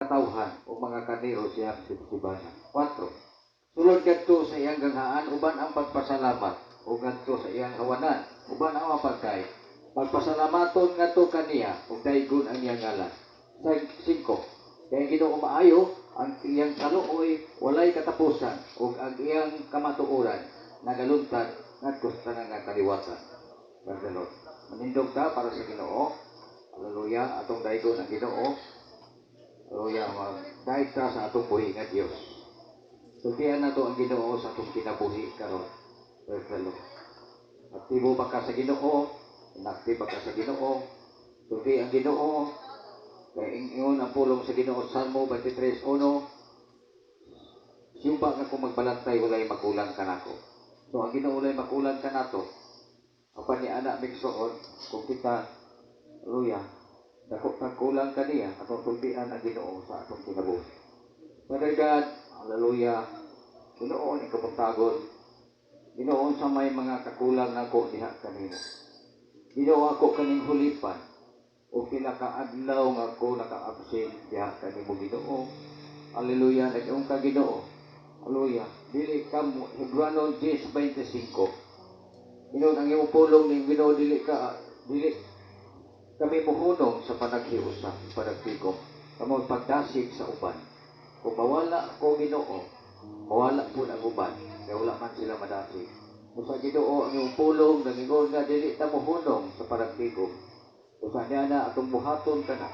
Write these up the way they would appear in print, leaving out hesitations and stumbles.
Katawhan ug mga karnero sa iyang sibsibanan. 4. Sulod kadto sa iyang ganghaan uban ang pagpasalamat ug ngadto sa iyang hawanan uban ang mga pagdayeg. Pagpasalamaton ngadto kaniya ug daygon ang iyang ngalan. 5. Kay ang Ginoo maayo, ang iyang kaluoy walay katapusan ug ang iyang kamatuoran nagaluntad ngadto sa tanan nga kaliwatan. Praise the Lord. Manindog ta para sa Ginoo. Hallelujah. Atong daygon ang Ginoo. Hallelujah. Magdayeg ta sa atong buhi nga Dios. Sultian nato ang Ginoo sa atong kinabuhi karon. Praise the Lord. Aktibo ba ka sa Ginoo? Inaktibo ba ka sa Ginoo? Sulti ang Ginoo. Kay ingon ang pulong sa Ginoo, Salmo 23:1, "Siyuba nga kung magbalantay, walay makulang kanako." So ang Ginoo walay makulang kanato. Apan ni ana migsuon, kung kita, hallelujah, dako tag kulang kaniya, atong sultian ang Ginoo sa atong kinabuhi. Father God, hallelujah, Ginoo ni kabuntagon, Ginoo, sa may mga kakulang nako diha kanimo. Ginoo, ako kaning hulipan o pila ka adlaw nga ako naka-absent diha kanimo, Ginoo. Hallelujah, nag-iong ka, Ginoo. Hallelujah. Dili ka mo, Hebreano 10:25. Ginoo, ang imong pulong ning Ginoo, dili kami muhunong sa panaghiusa, panagtigom, kamo pagdasig sa uban. Kung mawala ko, Ginoo, mawala po ang uban, kaya wala man sila madasig. Usa, Ginoo, ang imong pulong nangingon nga dili ta mohunong sa panagtigom. Usa niya na atong buhaton ka na.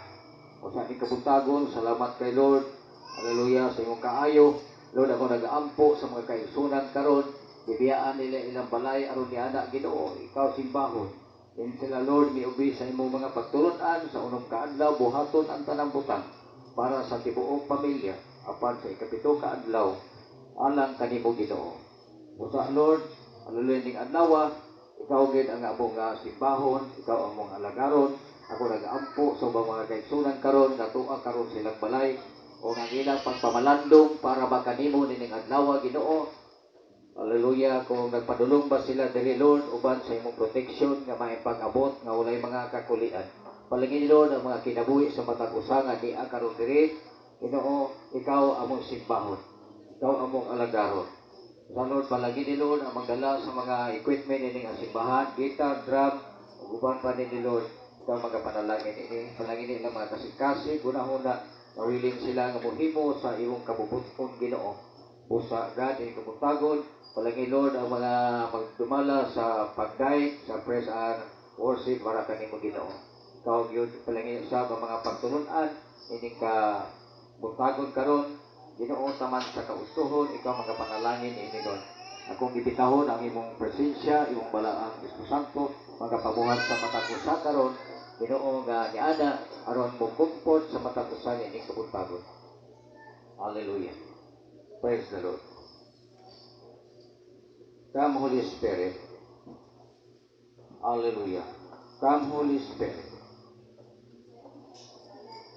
Usa ni kabuntagon, salamat kay Lord. Hallelujah sa imong kaayo. Lord, ako nagaampo sa mga kaigsunan karon. Gibiyaan nila ilang balay aron niana, Ginoo, ikaw simbahon. In sila, Lord, miubi sa imong mga pagtulunan sa unom ka adlaw, buhaton ang tanang butang para sa tibuok pamilya apan sa ikapito ka adlaw alang kanimo, Ginoo. Usa, Lord, hallelujah, ning adlaw, ikaw gid ang among nga simbahon, ikaw ang among alagaron. Ako nagaampo sa ubang mga kaigsunan karon nga tuwa karon silang balay o ang ilang pagpamalandong para ba kanimo nining adlaw, Ginoo. Hallelujah, kung nagpadulong ba sila diri, Lord, uban sa imong protection nga may pag-abot nga walay mga kakulian. Palangin, Lord, ang mga kinabuhi sa matag usa nga nia karon diri. Ginoo, ikaw among simbahon. Ikaw among alagaron. Sa Lord, palagi ni Lord ang magdala sa mga equipment ining ang simbahan, guitar, drum, ug uban pa ni Lord. Ikaw magapanalangin ini. Palangin nila mga kasing-kasing, hunahuna, na willing sila nga mohimo sa imong kabubuton, Ginoo. Busa God, ini kabuntagon, palangin, Lord, ang mga magdumala sa pagdayeg, sa praise and worship para kanimo, Ginoo. Ikaw gyud palangin sa mga pagtulunan ining ka buntagon karon, Ginoo, taman sa kaustuhon, ikaw magapanalangin ini, Lord. Akong gibitahon ang imong presensya, imong balaang Espiritu Santo, magapabuhat sa matag usa karon, Ginoo, nga niana aron mo comfort sa matag usa niining kabuntagon. Hallelujah. Praise the Lord. Come, Holy Spirit. Hallelujah. Come, Holy Spirit.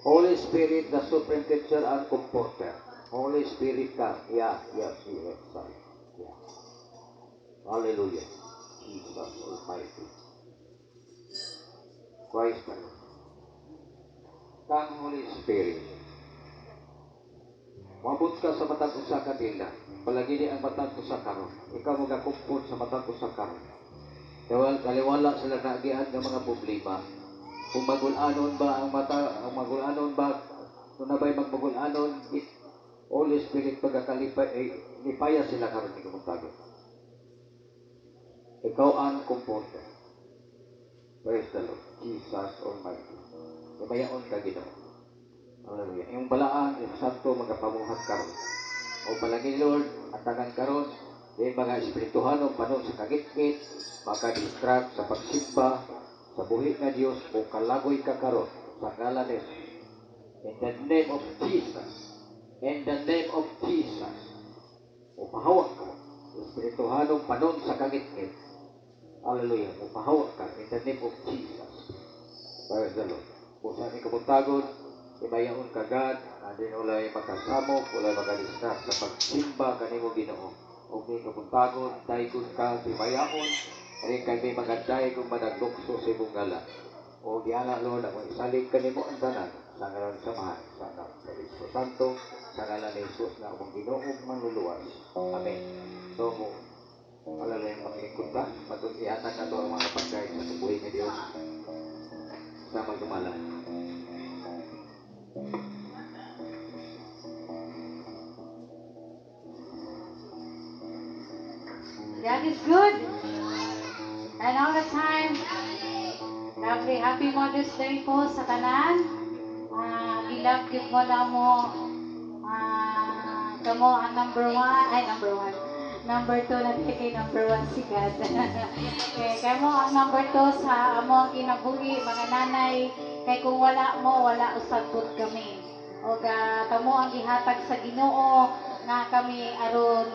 Holy Spirit, the supreme teacher and comforter. Holy Spirit, come. Yeah, sorry. Yeah. Hallelujah. Jesus Almighty. Christ the Lord. Come, Holy Spirit. Mabot ka sa matag usa ka dila. Palagi ni ang matag usa karon. Ikaw magakumpot sa matag usa karon. Kawal kaliwala sila naagian ng mga problema. Kung magulanon ba ang mata, ang magulanon ba, kung nabay magmagulanon, it, Holy Spirit, pagkakalipay, eh, lipaya sila karon ni kabuntagon. Ikaw ang comforter. Praise the Lord. Jesus Almighty. Himayaon ka, Ginoo. Hallelujah. Iyong balaan, iyong santo, magapamuhat karon. O palagi, Lord, ang tanan karon, di mga espirituhano, panon sa kagitngit, maka-distract sa pagsimba, sa buhi nga Dios, o kalagoy ka karon sa ngalan ni Jesus. In the name of Jesus. In the name of Jesus. O pahawak ka. Espirituhanong panon sa kagitngit. Hallelujah. O pahawak ka in the name of Jesus. Praise the Lord. Busa ni kabuntagon, imayaon ka, God, andin ulay makasamok, ulay makadistract sa pagsimba kanimo, Ginoo. Og ni kabuntagon, daygon ka, himayaon, rin kay may maganday kung managlukso sa imong ngalan. O diana, Lord, ako isalig kanimo ang tanan sa ngalan sa Amahan, sa Anak, sa Espiritu. Santo, sa ngalan ni Jesus na among Ginoo ug Manluluwas. Amen. So, mo alala yung maglingkod ba? Matun ihatag nato ang mga pagkain sa kabuhi nga Dios sa magdumala. God is good. And all the time. Lovely. Happy Mother's Day po sa tanan. Gilab gyud mo na mo. Kamo ang number one. Ay, number one. Number two na kay number one si God. Okay, kamo ang number two sa among kinabuhi, mga nanay. Kay kung wala mo, wala usab pud kami. O kamo ang gihatag sa Ginoo nga kami aron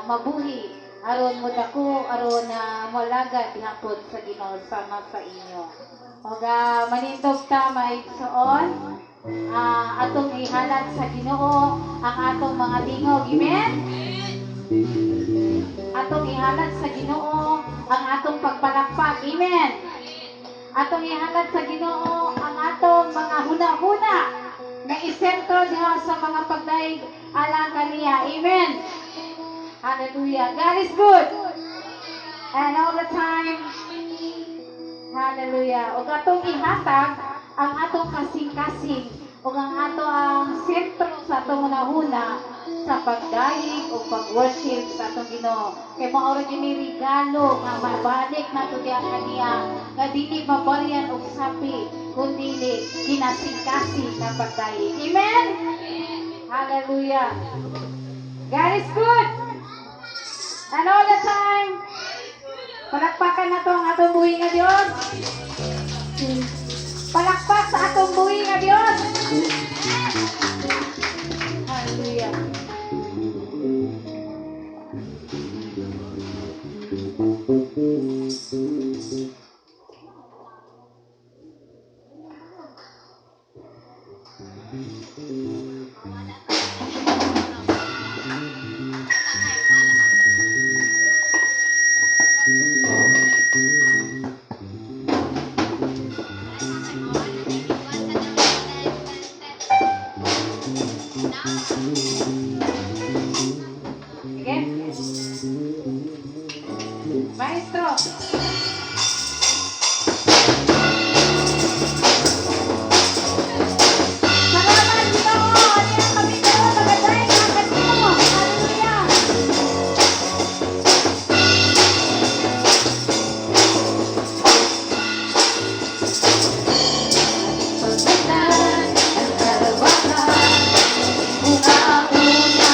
mabuhi, aron modako, aron na moalagad gihapon sa Ginoo sama sa inyo. O manindog ta, maigsoon, atong ihalad sa Ginoo ang atong mga tingog. Amen. Atong ihalad sa Ginoo ang atong pagpalakpak. Amen. Atong ihalad sa Ginoo ang atong mga huna-huna na isentro diha sa mga pagdayeg alang kaniya. Amen. Hallelujah. God is good. And all the time. Hallelujah. Ug atong ihatag ang atong kasing-kasing ug ang ato ang sentro sa atong hunahuna sa pagdayeg o pag-worship sa atong Ginoo. Kay mao ra gyud ni regalo nga mabalik nato diha kaniya nga dili mabaryan og sapi kundi kinasing-kasing nga pagdayeg. Amen. Hallelujah. God is good. And all the time. Palakpakan nato ang atong buhi nga Dios. Palakpak sa atong buhi nga Dios. Hallelujah. Sige. Maestro. Salamat, Ginoo. Ania kami karon magadayeg ang kanimo. Hallelujah. Pagkitan ang kalawakan, una-una.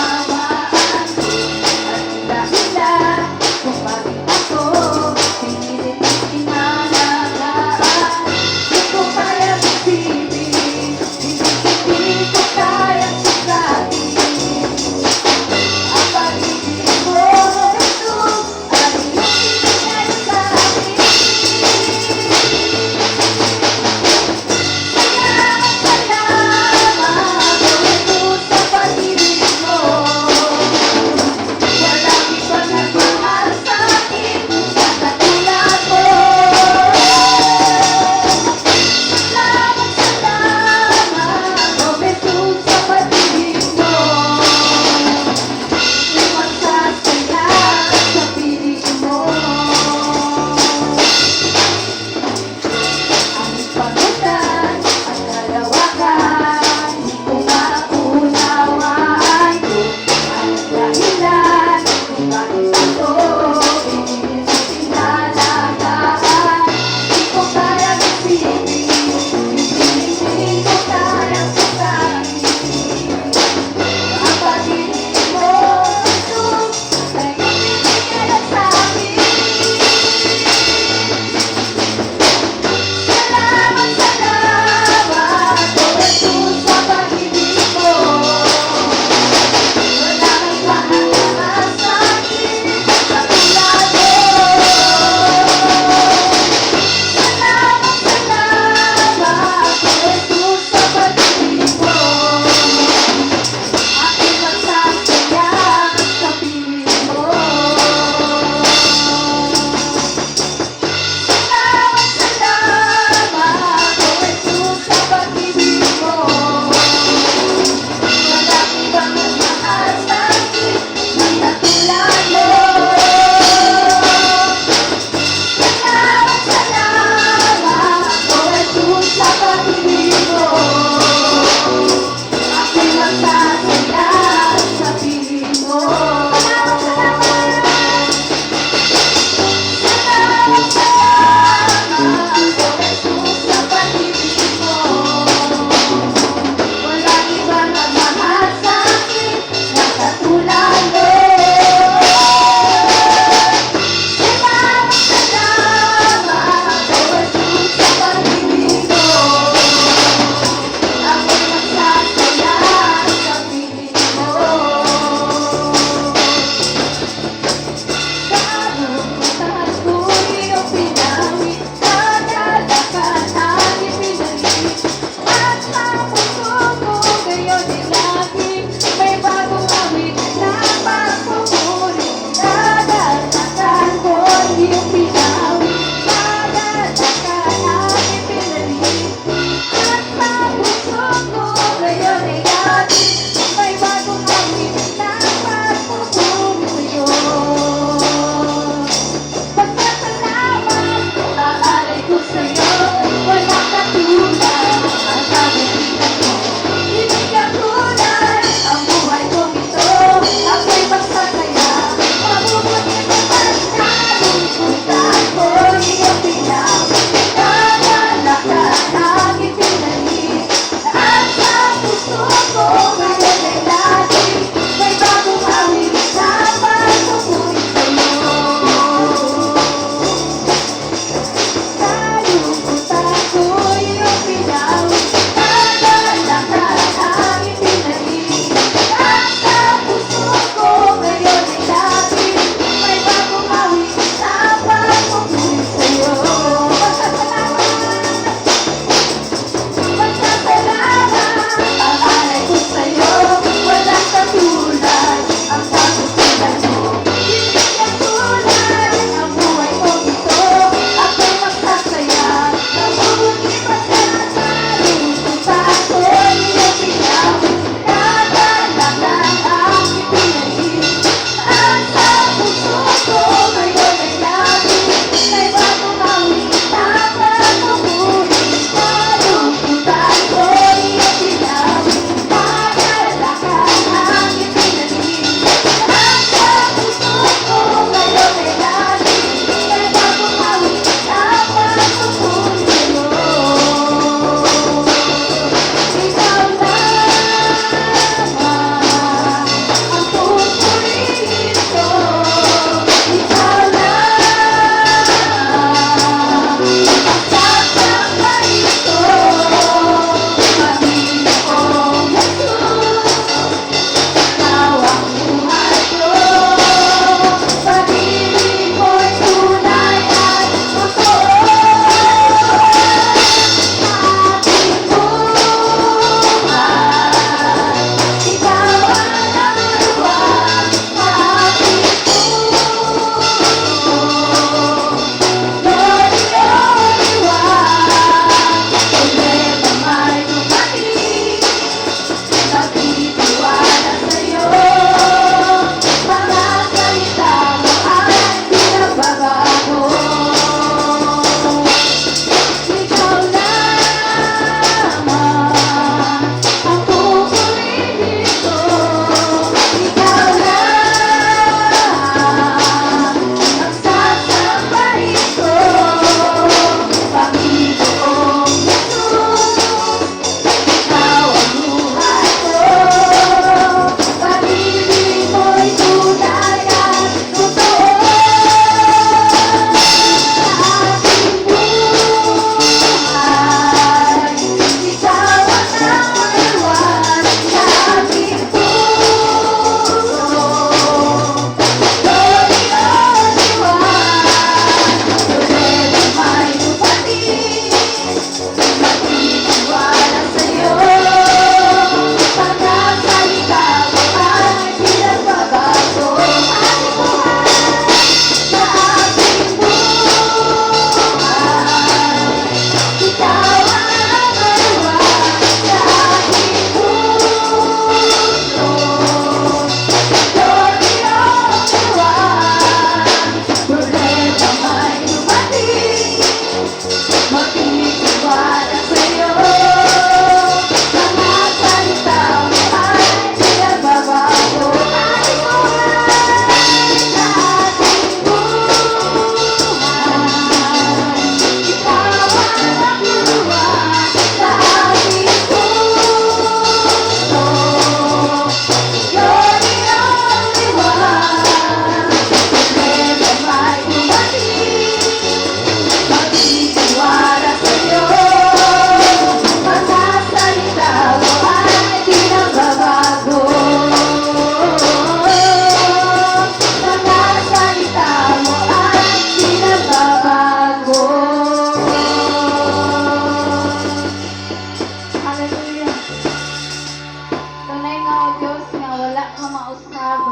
Wala ka mausab.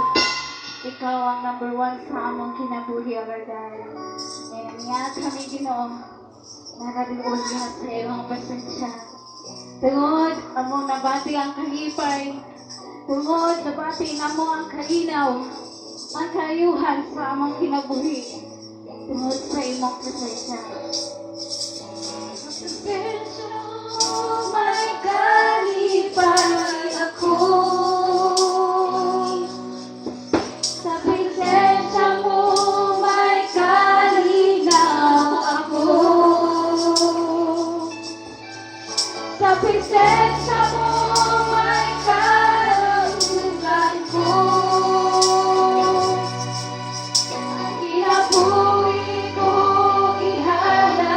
Ikaw ang number one sa among kinabuhi, O Lord God. Ngayon nga kami, Ginoo, nakadiol sa imong presensya. Tungod, among nabati ang kalipay. Tungod, nabati namo ang kalinaw, ang kaayuhan sa among kinabuhi. Tungod sa imong presensya. Sa presensya mo, may kalipay ako. Sa presensya mo, may kalinaw ako. Sa presensya mo, may kalusugan ko. Ang kinabuhi ko, ihalay.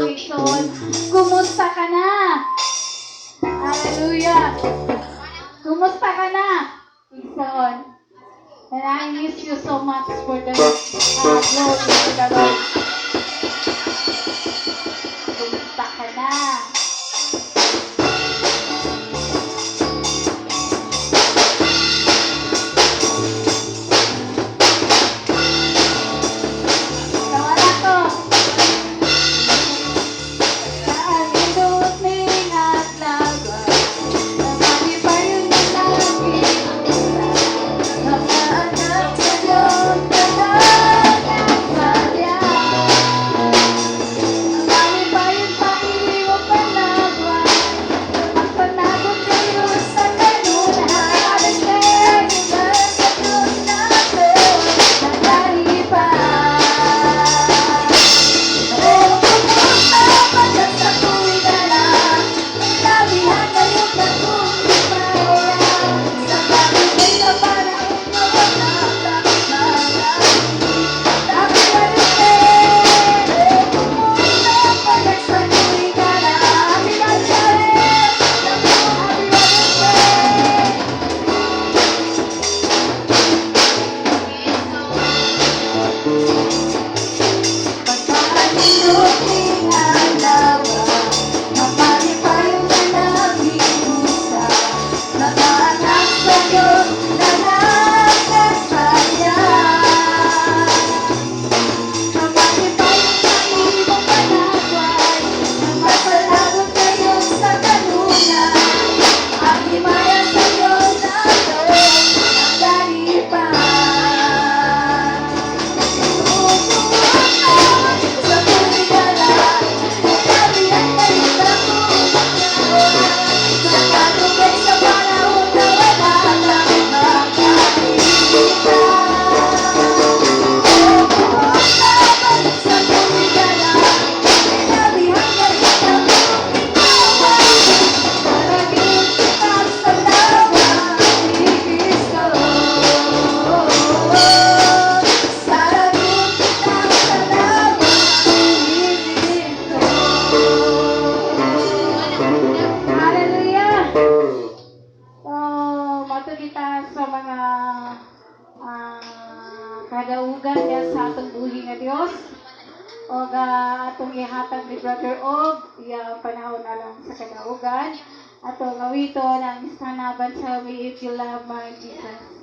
Igsoon. Kumusta ka na? Hallelujah! Kumusta ka na, igsoon? And I miss you so much for the glory to the Lord. Kumusta ka na? Nawala ko. Kaanindot ning adlaw, Namalipayon na lagi mga anak sa Diyos na nagkasaya. Namalipayon sa iyong panagway, Magpanagot kayo sa kanunay. Sa Diyos natin, nagkalipan. Oh, kumusta pagkat sa tuwing na Labihan kayo kagumipaya Sa bagay sa panahon na wala kang Happy birthday! Kumusta pagkat sa tuwing na Happy birthday! Happy birthday! Pagkalinduting adlaw, Mapalipayong na nag-iusa, Mga anak sa Diyos na nagkasaya. Mapalipayong sa imong panagway, Masalabot kayo sa kanunay, Ang himaya sa Diyos nato, ang dalipan. Sa tuwing Sa katubay sa panahon na wala kang makakita. Sa tuwing Sinabihan kayo sa Saragin kita sa lawa ni Kristo. Saragin kita sa lawa ni Kristo. Hallelujah! So, mato kita sa mga kadaugan niya sa atong buhi nga Dios. O atong ihatag ni Brother Og, iya panahon na lang sa kadaugan. Atong awiton ang "Stand Up and Tell Me If You Love My Jesus."